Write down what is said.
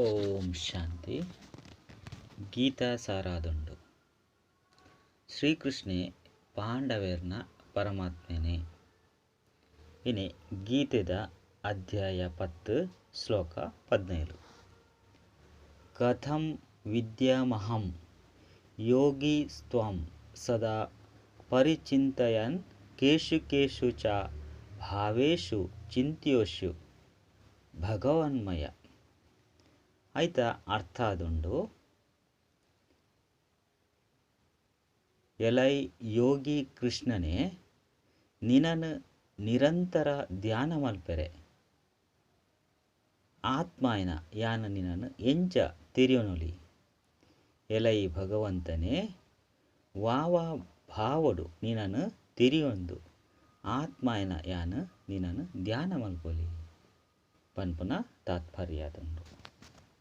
ಓಂ ಶಾಂತಿ. ಗೀತಾ ಸಾರಾದುಂಡು. ಶ್ರೀಕೃಷ್ಣೆ ಪಾಂಡವೆರ್ನ ಪರಮಾತ್ಮನೆ. ಇನಿ ಗೀತೆದ ಅಧ್ಯಾಯ 10 ಶ್ಲೋಕ 17. ಕಥಂ ವಿದ್ಯಮಹಂ ಯೋಗಿ ಸ್ತ್ವಾಂ ಸದಾ ಪರಿಚಿಂತಯನ್ ಕೇಶು ಕೇಶು ಚ ಭಾವೇಶು ಚಿಂತ್ಯೋಷು ಭಗವನ್ಮಯ. ಐತ ಅರ್ಥ ಆದುಂಡು. ಎಲೈ ಯೋಗಿ ಕೃಷ್ಣನೇ ನಿನನ್ ನಿರಂತರ ಧ್ಯಾನ ಮಲ್ಪೆರೆ ಆತ್ಮಾಯನ ಯಾನ ನಿನನ್ ಎಂಚ ತೆರಿಯೊನೊಲಿ. ಎಲೈ ಭಗವಂತನೇ ವಾವಾ ಭಾವಡು ನಿನನ್ ತೆರಿಯೊಂದು ಆತ್ಮಾಯನ ಯಾನ ನಿನನ್ ಧ್ಯಾನ ಮಲ್ಪೊಲಿ ಪನ್ಪುನ ತಾತ್ಪರ್ಯ ಆದುಂಡು.